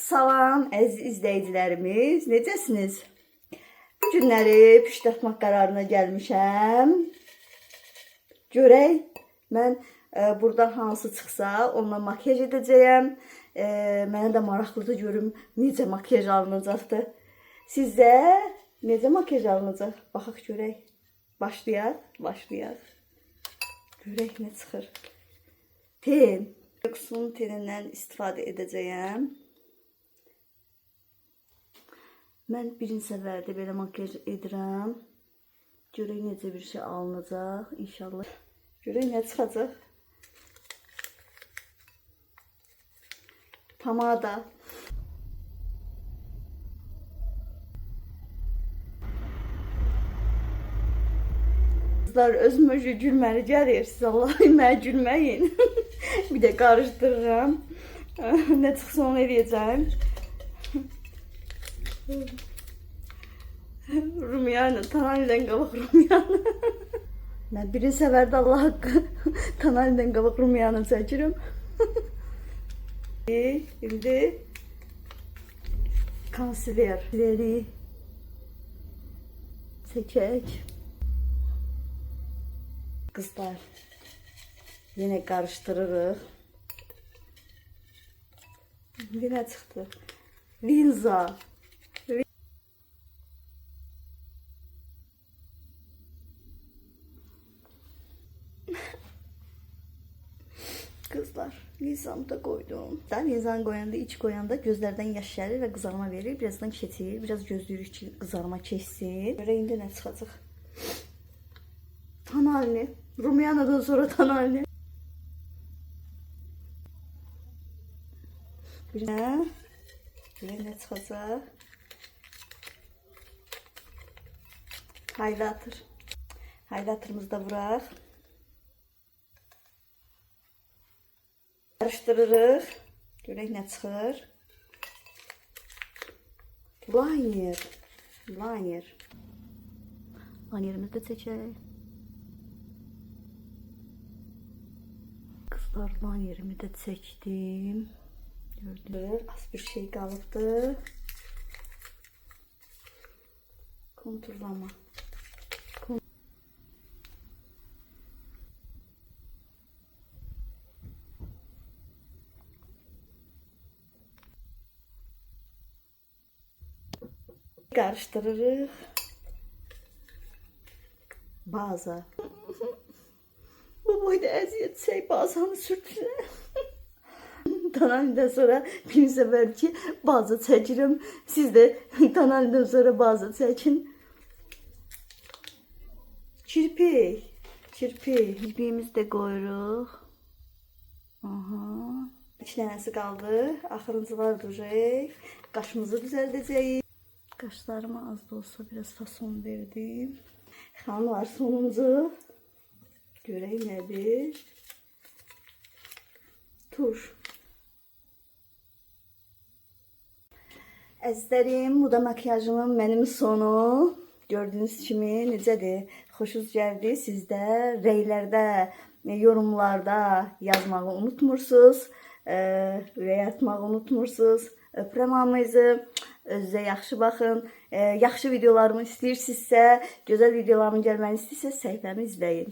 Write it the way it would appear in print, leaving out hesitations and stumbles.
Salam əziz izləyicilərimiz, necəsiniz? Bu günləri püştətmək qərarına gəlmişəm. Görək mən burada hansı çıxsa onunla makyaj edəcəyəm. Mənə də maraqlıdır görüm necə makyaj alınacaqdır. Sizə necə makyaj alınacaq? Baxaq görək. Başlayaq, başlayaq. Görək nə çıxır. Ten. Luxun tenindən istifadə edəcəyəm. Mən birinci səfərdə belə makyaj edirəm. Görək necə bir şey alınacaq inşallah. Görək nə çıxacaq. Pomada. Qızlar özümə gülməli gəlir. Siz Allah'ım mənə gülməyin. Bir də qarışdırıram. Nə çıxsa onu eləyəcəm. Rumyana, Tanali'dən qabaq Rumyana. Mən birinci səfərdə Allah haqqı Tanali'dən qabaq Rumyana çəkirəm. İndi konsilerləri çəkək. Qızlar, yenə qarışdırırıq. İndi nə çıxdı? Linza. Kızlar, linzamı da koydum. Da linzanı koyanda, iç koyanda gözlerden yaş gəlir və qızarma verir. Birazdan keçir, biraz gözləyirik ki, qızarma keçsin. Görək indi nə çıxacaq. Tonalni. Rumyanadan sonra tonalni. Bir nə? Görək nə çıxacaq. Highlighter. Highlighterımızı da vuraq. Karıştırırıq. Görək nə çıxır. Liner. Liner. Linerimizi də çəkək. Qızlar, linerimi də çəkdim. Gördünüz. Az bir şey qalıbdı. Konturlama. Qarışdırırıq. Baza. Bu boyda əziyyət çək bazanı sürtünə. Tanani'dən sonra bir səfər ki baza çəkirəm. Siz də Tanani'dən sonra baza çəkin. Kirpik. Kirpik. Kirpiyimizi də qoyuruq. Aha. İki dənəsi qaldı. Axırıncılar duracaq. Qaşımızı düzəldəcəyik. Qaşlarıma az da olsa biraz fason verdim. Xanımlar, sonuncu. Görək nədir? Tuş. Əzizlərim, bu da makyajımın mənim sonu. Gördüyünüz kimi necədir? Xoşunuz gəldi? Siz də rəylərdə, yorumlarda yazmağı unutmursunuz. Ürək atmağı unutmursunuz. Öpürəm hamınızı. Özünüzə yaxşı baxın. Yaxşı videolarımı istəyirsinizsə, gözəl videolarımın gəlməyini istəyirsinizsə səhifəmi izləyin.